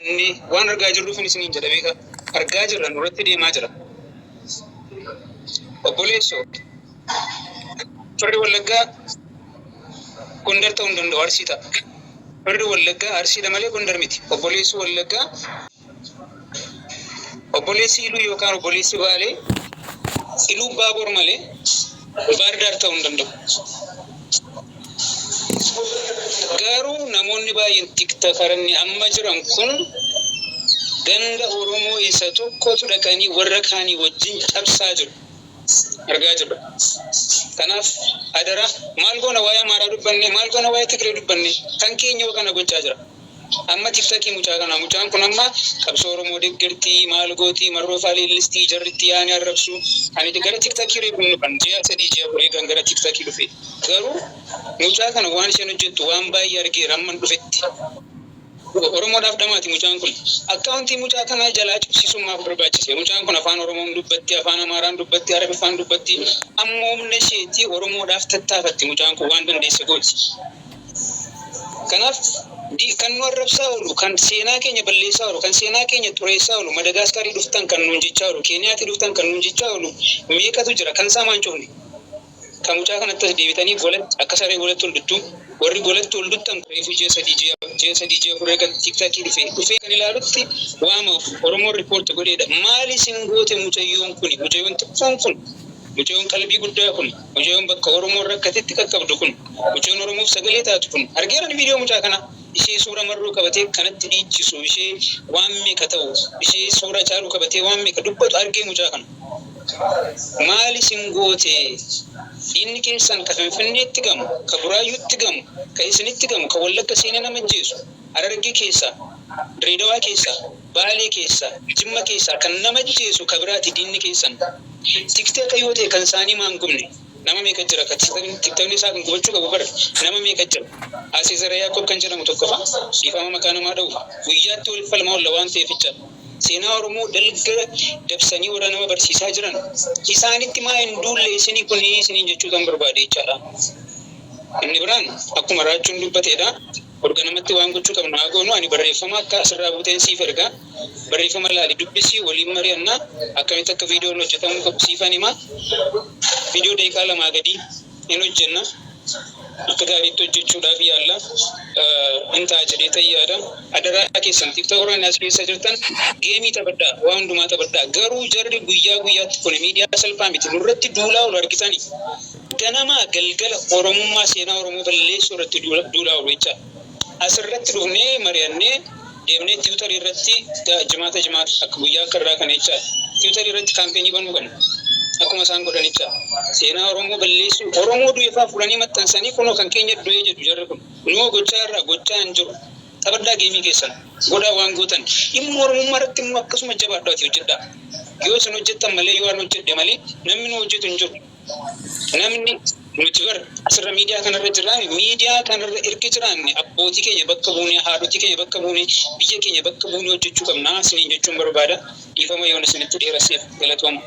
Inni waan argaa jirruufin isiniin jedha beekaa. Argaa jirra nurratti deemaa jira. Obboleessoo firri Wallaggaa Gondar ta'uu hin danda'u Arsii ta'a. Firri Wallaggaa Arsiidha malee Gondar miti. Obboleessi Wallaggaa obboleessi Iluu yookaan obboleessi Baalee Iluu Baabor malee Baardaar ta'uu hin danda'u. Garuu namoonni baay'een tiktakaranni amma jiran kun ganda Oromoo isa tokkotu dhaqanii warra kaanii wajjin cabsaa jiru. Argaa jirra. Kanaaf adaraa maal goona waa'ee Amaaraa dubbanne maal goona waa'ee Tigree dubbanne kan keenya kana gochaa jira. Amma tiktokii mucaa kanaa mucaan kun amma qabsoo Oromoo deggerti maal gooti marroo faa leellisti jarri itti yaa'anii arrabsu ani gara tiktokii reefu hin dhufan ji'a 3 ji'a 4 eegan gara tiktokii dhufe garuu mucaa kana waan isheen hojjettu waan baay'ee argeera amman dhufetti Oromoodhaaf dhamaati mucaan kun akkaawuntii mucaa kanaa jalaa cufsiisuun maaf barbaachise mucaan kun afaan Oromoon dubbatti afaan Amaaraan dubbatti Arabiffaan dubbatti amma humna isheetti Oromoodhaaf tattaafatti mucaan kun waan dandeesse gooti. Kanaaf kan nu arrabsaa oolu, kan seenaa keenya balleessaa oolu, kan seenaa keenya xureessaa oolu, Madagaaskaarii dhuftan kan nuun jechaa oolu, Keeniyaatii dhuftan kan nuun jechaa oolu meeqatu jira? Kan isaa maan cufne? Kan mucaa kanatti as deebitanii golatti akka saree golatti ol duttu, warri golatti ol duttan reefu ji'a 3 ji'a 3 ji'a 4 eega tiktakii dhufe dhufee kan ilaalutti waama Oromoon report godheedha. Maal isin goote mucayyoon kuni? Mucayyoon xiqqoon kun Mucayoon qalbii guddaa kun, mucayoon bakka Oromoon rakkatetti qaqqabdu kun, mucayoon Oromoof sagalee taatu kun, argeera ani viidiyoo mucaa kanaa. Ishee suura Marroo qabatee kanatti dhiichisu, ishee waan meeqa ta'u, ishee suura Hacaaluu qabatee waan meeqa dubbatu argee mucaa kana. Maal isin goote? Diinni keessan ka Finfinneetti gamu, ka Buraayyuutti gamu, ka isinitti gamu, ka Wallagga seenee nama ajjeesu, Harargee keessaa, Direedawaa keessaa, Baalee keessaa, Jimma keessaa kan nama ajjeesu ka biraati diinni keessan. Tiktaka yoo ta'e kan isaanii maa hin gubne? Nama meeqa jira ka tiktokni isaa kan gubachuu qabu bar nama meeqa jira. Asii Zara Yaaqoob kan jedhamu tokko fa dhiifama maqaa namaa dha'uuf guyyaatti wal falmaa oolla waan ta'eef jecha. Seenaa Oromoo dalga dabsanii warra nama barsiisaa jiran isaanitti maa hin duulle isinii kuni isiniin jechuutan barbaade jechaadha. Inni biraan akkuma Raachuun dubbateedha. Bor ganamatti waan gochuu qabnu haa goonu. Ani barreeffama akka asirraa buuteen siif erga. Barreeffama laali dubbisi waliin mari'anna. Akkamitti akka viidiyoon hojjetamuu qabu siifan hima. Viidiyoo daqiiqaa lamaa gadii hin hojjenna. Akka gaariitti hojjechuudhaaf yaalla. Hin ta'a jedheetan yaada. Adaraa keessan tiktokroonni as keessa jirtan geemii taphadhaa waa hundumaa taphadhaa. Garuu jarri guyyaa guyyaatti kuni miidiyaa salphaa miti nurratti duulaa oolu argitani. Ganamaa galgala Oromummaa seenaa Oromoo balleessuu irratti duulaa oolu jechaadha. As irratti dhufnee mari'annee deemnee tiwutarii irratti jimaata jimaata akka guyyaa akka irraa kana jechaadha. Tiwutarii irratti kaampeenii banuu qabna. Akkuma isaan godhan jechaadha. Seenaa Oromoo balleessuu Oromoo du'e fa'aa fuudhanii maxxansanii kunoo kan keenya du'ee jedhu jarri kun. Nuhoo gochaa irraa gochaa hin jiru. Taphadhaa geemii keessan. Godhaa waan gootan. Dhimma Oromummaa irratti immoo akkasuma jabaadhaatii hojjedhaa. Yoo isin hojjettan malee yoo an hojjedhe malee namni nu hojjetu hin jiru. Namni nuti bar asirra miidiyaa kanarra jirraami miidiyaa kanarra erga jiraanne abbootii keenya bakka buunee haadhotii keenya bakka buunee biyya keenya bakka buunee hojjechuu qabna isiniin jechuun barbaada. Dhiifama yoon isinitti dheerasseef galatooma.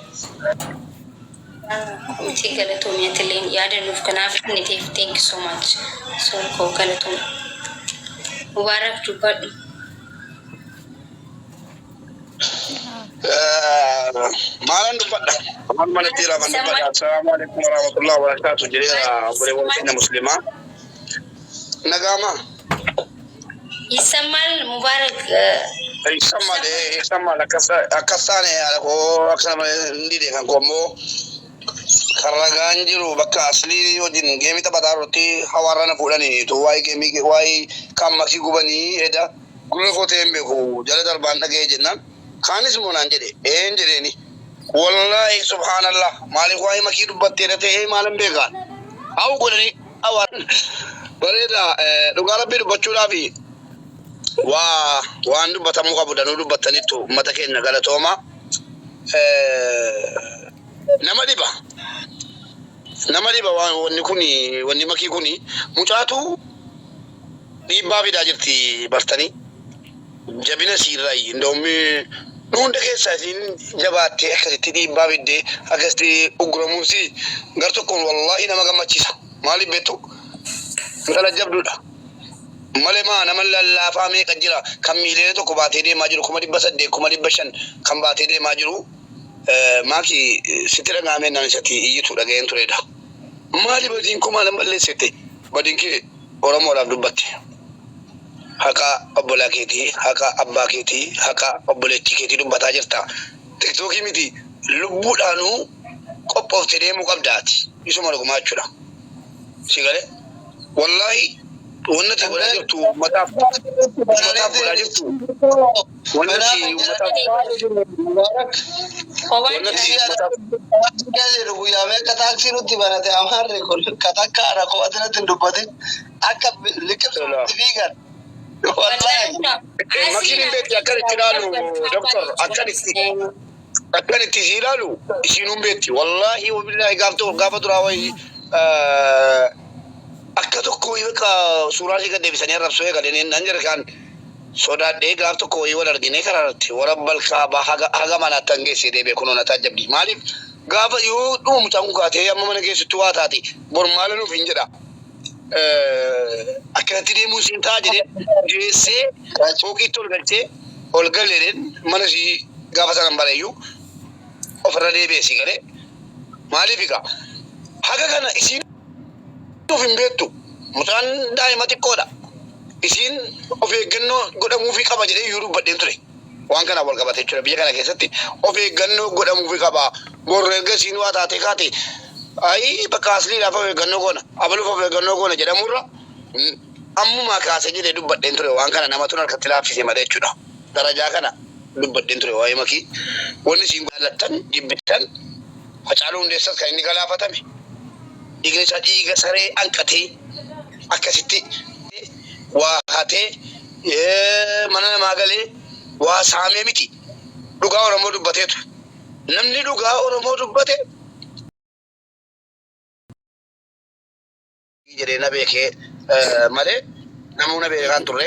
Miti galatoomi atilleen yaada nuuf kanaaf kenniteef thank you so much sool koo galatoomi. Mubaarak dubbadhu. Maalan dubbadha? Afaan malatti laafan dubbadha. Assalaamu alaikum warahmatullahi wabarakatuh jedhee obboleewwan keenya muslimaa. Nagaama. ይሰማል Mubaarak ይሰማል ይሰማል akkas akkas taane haadha koo akka nama hin dide kan koo immoo kan ragaan jiru bakka aslii wajjin geemii taphataa irratti hawaarra na fuudhanii tu waa'ee geemii waa'ee kan makii gubanii eda Gurra koo ta'ee hin beeku jala darbaan dhaga'e jennaan kaanis moo naan jedhe een jedheeni wallaahi subhaanallah maaliif waa'ee makii dubbatteedha ta'ee maalan beekaan hawu godhanii awaan bareeda dhugaa rabbii dubbachuudhaaf waa waan dubbatamuu qabu danuu dubbattaniittu ummata keenya galatooma nama dhiba nama dhiba waan wanni kun wanni makii kun mucaatu dhiibbaa fidaa jirti bartanii jabina isiirraayi indawum nu hunda keessaa isiin jabaattee akkasitti dhiibbaa fiddee akkasitti ugguramuun isii gar tokkoon wallaahi nama gammachiisa maaliif beektu intala jabduudha Malee maa nama lallaafaa meeqa jira kan miiliyoona 1 baatee deemaa jiru, 800,000, 500,000 kan baatee deemaa jiru. Maaki, sitti dhaga'amee naan isatti iyyitu dhaga'een turedha. Maali badiin koo? Maalan balleessite? Badiin kee Oromoodhaaf dubbatte. Haqa obbolaa keetii, haqa abbaa keetii, haqa obboleettii keetii dubbataa jirta. TikTokii miti, lubbuudhaanuu qophooftee deemuu qabdaati. Isuma dhugumaa jechuudha. Si galee? Wallaahi, wanni ati godhaa jirtu uummataaf godhaa jirtu. Wanni ati uummataaf wanni ati uummataaf Jedhu guyyaa meeqa taaksii nutti banate? Amaarri kun katakkaadha, kophaatti natti hin dubbatin, akka liqimsuutti fiigan. Wallaahi. Makiin hin beekti akkan itti ilaalu, doktor, akkan itti si ilaalu isiinuu hin beekti. Wallaahi wabillaahi, gaaf tokko gaafa duraa wayii akka tokko wayii bakka suuraa ishee gad deebisanii arrabsoo eegaleen nan jedhe. Kaan sodaadhee gaaf tokko wayii wal arginee karaa irratti warra balkaabaa haga manaatti hangeessee deebi'e. Kunoo na taajjabdi. Maaliif gaafa yoo dhuma mucaan kun kaatee amma mana keessatti waa taate bor maala nuuf hin jedha. Akkanatti deemuun siin ta'a jedhee geessee fooqiitti ol galchee ol galee mana sii gaafa sanan bareeyyuu ofirra deebi'e, si galee? Maaliif egaa haga kana isiin of hin beektu? Mucaan daa'ima xiqqoodha. Isiin of eeggannoo godhamuufii qaba jedhee iyyuu dubbadheen ture. Waan kanaan wal qabate jechuudha. Biyya kana keessatti of eeggannoo godhamuufii qaba. Borru erga isiin waa taatee kaate, ayii, bakka asliidhaaf of eeggannoo goona, abaluuf of eeggannoo goona jedhamurra ammumaa kaasee jedhee dubbadheen ture. Waan kana namatu harkatti laaffise malee jechuudha. Darajaa kana dubbadheen ture waa'ee Makii. Wanni isiin jaallattan jibbitan, Hacaaluu Hundeessaas kan inni galaafatame dhiigni isaa dhiiga saree hanqatee akkasitti waa hatee mana namaa galee waa saamee miti. Dhugaa Oromoo dubbateetu. Namni dhugaa Oromoo dubbate jedhee na beekee malee namuu na beekaan turre.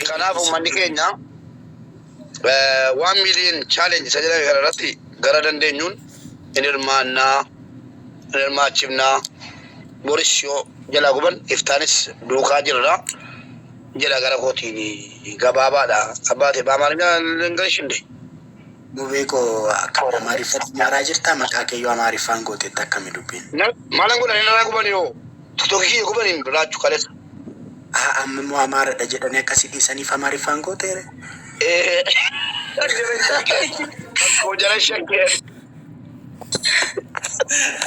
Kanaaf uummanni keenya 1 million challenge isa jedhame kana irratti gara dandeenyuun hin hirmaannaa, hin hirmaachifnaa. Boris yoo jalaa guban iftaanis duukaa jirra jedha. Gara kootiin gabaabaadha. Abbaate, በአማርኛ ልንገርሽ እንዴ? Mubeekoo, akka Amaariffatti nyaaraa jirtaa? Maqaa keeyyoo Amaariffaan gootetti akkami dubbiin? Maalan godhan? Inni irraa guban yoo TikTokii kiyya gubaniin raachuu kaleessa. Haa, amma immoo Amaaradha jedhanii akkasii dhiisaniif Amaariffaan gooteere? Koo jala shakkee.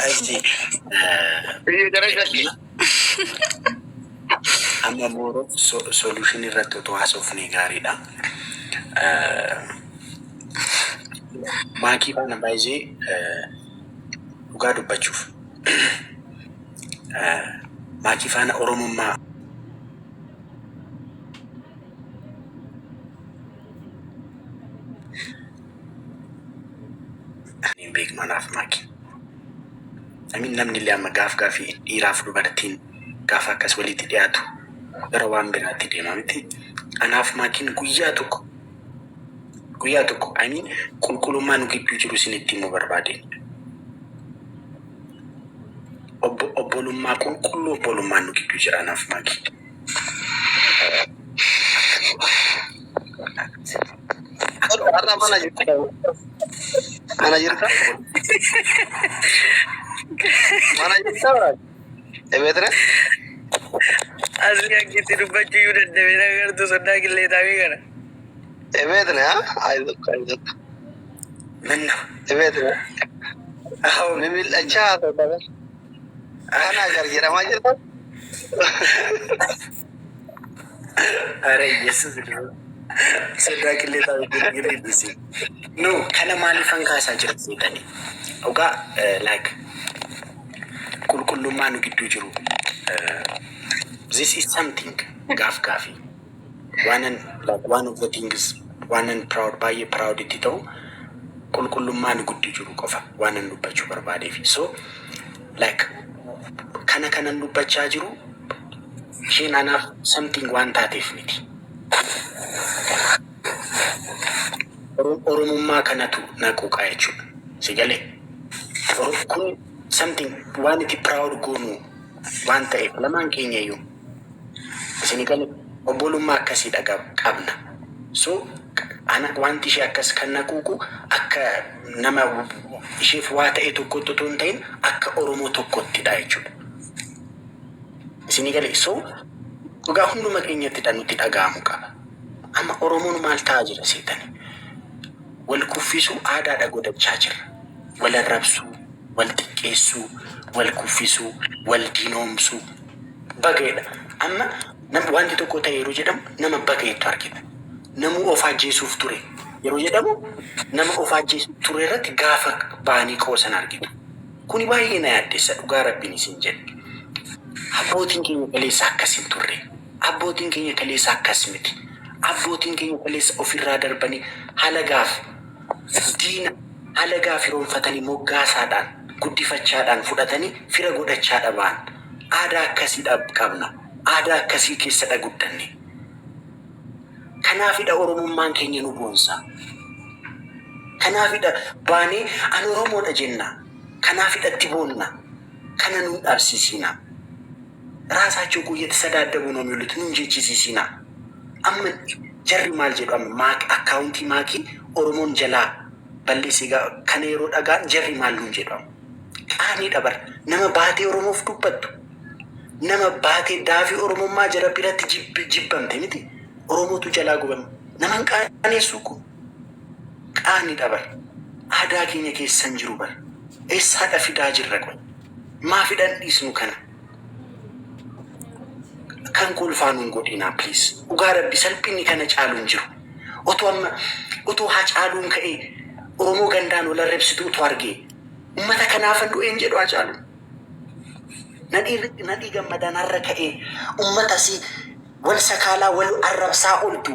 Achi Biyya jala shakkee. Amma immoo solution irratti otoo haasofne gaariidha. Maakii faana baay'ee dhugaa dubbachuuf, maakii faana Oromummaa hin beeknu anaaf maakii. Amin, namni illee amma gaaf gaafii dhiiraaf dubartiin gaafa akkas walitti dhiyaatu gara waan biraatti deema miti. Anaaf maakiin guyyaa tokko, guyyaa tokko, I mean, qulqullummaa nu gidduu jiru isinitti himuu barbaadeen. Obbo obbolummaa qulqulluu, obbolummaan nu gidduu jira anaaf maakii. Har'a mana jirta. Mana jirta. Mana jirta. Ebeetire. Asli akkitti dubbachuu iyyuu dadhabee agartuu soddaa qilleetaamii kana. Ebeetire ha? Ayizok, ayizok. Minna. Ebeetire. Mimil'achaa haasa'u. Kana agar jedhamaa jirta. Ara Yesus, soddaa qilleetaamii girgirri dhiisi. No, kana maaliifan kaasaa jira seetanii? Dhugaa, like, qulqullummaa nu gidduu jiru. This is something gaaf gaafii. Waanan, like, one of the things waanan proud, baay'ee proud itti ta'u, qulqullummaa nu gidduu jiru qofa waanan dubbachuu barbaadeef. So like, kana kanan dubbachaa jiru isheen anaaf something waan taateef miti. Oromummaa kanatu na quuqaa jechuudha. Si galee? Kun something waan itti proud goonu waan ta'eef lamaan keenya iyyuu. Isin galee obbolummaa akkasii qabna. So ana wanti ishee akkas kan naquuqu akka nama isheef waa ta'e tokkotti otoo hin ta'in akka Oromoo tokkottidha jechuudha. Isinii galee? So dhugaa hunduma keenyattidha nutti dhaga'amu qaba. Amma Oromoon maal ta'aa jira seetanii? Wal kuffisuu aadaadha godhachaa jirra. Wal arrabsuu, wal xiqqeessuu, wal kuffisuu, wal diinoomsuu. Bagaidha. Amma wanti tokko ta'e yeroo jedhamu nama bagaetu argita. Namuu of ajjeesuuf ture yeroo jedhamu nama of ajjeesuuf ture irratti gaafa ba'anii qoosan argitu. Kuni baay'ee na yaaddessa, dhugaa Rabbiin isin jedhe. Abbootiin keenya kaleessa akkas hin turre. Abbootiin keenya kaleessa akkas miti. Abbootiin keenya kaleessa ofirraa darbanii halagaaf diina, halagaa firoonfatanii moggaasaadhaan guddifachaadhaan fudhatanii fira godhachaadha ba'an. Aadaa akkasii qabna. Aadaa akkasii keessadha guddanne. Kanaafidha Oromummaan keenya nu boonsa. Kanaafidha baanee an Oromoodha jenna. Kanaafidha itti boonna. Kana nun dhabsiisina. ራሳቸው እኮ እየተሰዳደቡ ነው የሚውሉት። Nun jechisiisina. Amma jarri maal jedhu? Amma maak akkaawuntii maakii Oromoon jalaa balleessee kana yeroo dhagaan jarri maal nuun jedhu? Qaaniidha bar. Nama baatee Oromoof dubbattu. Nama baatee daafii Oromummaa jara biratti jibbamte miti. Oromootu jalaa gubame. Nama hin qaaneessu kun. Qaaniidha bar. Aadaa keenya keessa hin jiru bar. Eessaadha fidaa jirra kun? Maa fidhan dhiisnu kana? Kan kolfaa nuun godhinaa, please. Dhugaa Rabbi, salphinni kana caalu hin jiru. Otoo amma otoo Hacaaluun ka'ee Oromoo gandaan wal arrabsitu otoo argee, "Uummata kanaafan du'een" jedhu Hacaaluun. Nadhii Gammadaan har'a ka'ee uummata si wal sakaalaa wal arrabsaa ooltu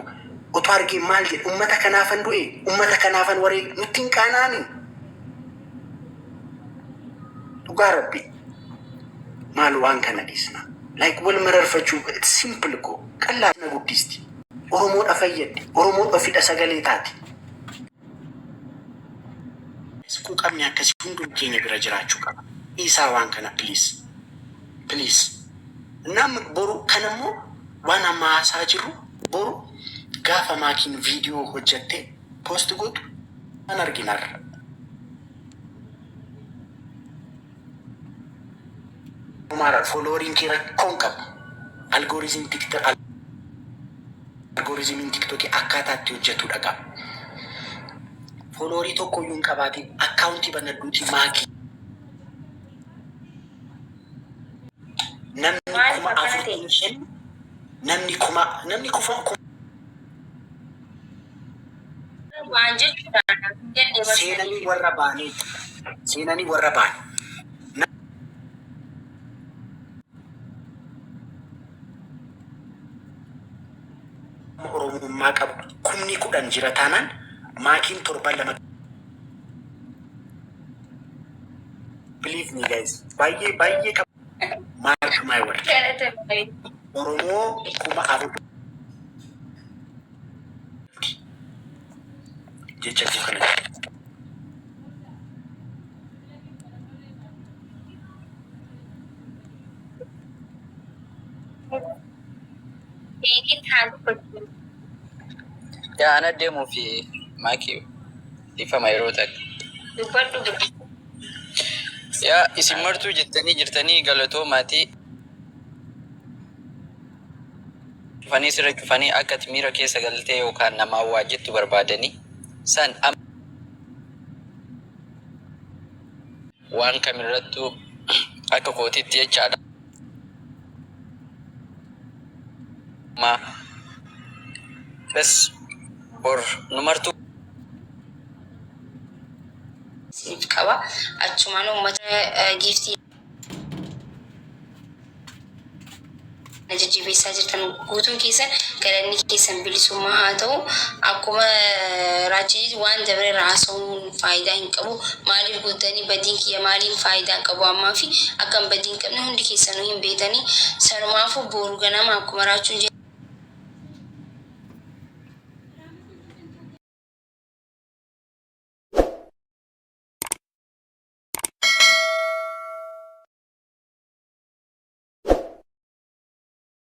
otoo argee maal jedhu? "Uummata kanaafan du'e, uummata kanaafan waree." Nutti hin qaanaani. Dhugaa Rabbi, maal waan kana dhiisna. Like wal mararfachuu, it's simple ko, qallaa na guddisti. Oromoodha fayyaddi. Oromoodha fidha sagalee taati. Quuqamni akkasii hundum keenya bira jiraachuu qaba. Dhiisaa waan kana, please. Please. Nam boru kanammoo waan amma haasaa jirru, boru gaafa maakiin viidiyoo hojjattee post gootu an arginarra. Maara followeriin kee rakkoon qabu. Algorithmiin TikTokii akkaataa itti hojjetudha qaba. Followerii tokko iyyuu hin qabaatin, akkaawuntii banadhuutii maakii. Namni Maaliif kuma akkana ta'e? 45, namni kuma Waan jechuudhaan jenne seenanii barsaniif. Warra baanee seenanii warra baane. Nama Oromummaa qabu 10,000 jira taanaan, maakiin torban 2, believe me guys, baay'ee baay'ee qaba. Mark my word. Galatoomi. Oromoo 4,000 jecha koo kana. Eegin haa dubbatu. Yaa ana deemuu fi maakii dhiifama yeroo takka. Dubbadhu bira. Yaa isin martuu jettanii jirtanii, galatoomaati. Cufanii sirra cufanii akka ati miira keessa galtee yookaan namaan waa jettu barbaadanii san amma waan kamirrattuu akka kootitti jechaadha. Ma bes bor nu martuu Isiniif qaba. Achumaan uummata giiftii na jajjabeessaa jirtan guutuun keessan galanni keessan bilisummaa haa ta'u. Akkuma raachii waan dabre irraa haasa'uun faayidaa hin qabu. Maaliif guuttanii badiin kiyya maaliin faayidaa hin qabu ammaa fi akka hin badii hin qabne hundi keessanuu hin beektanii. Sanumaafuu boru ganama akkuma raachuun jedhe,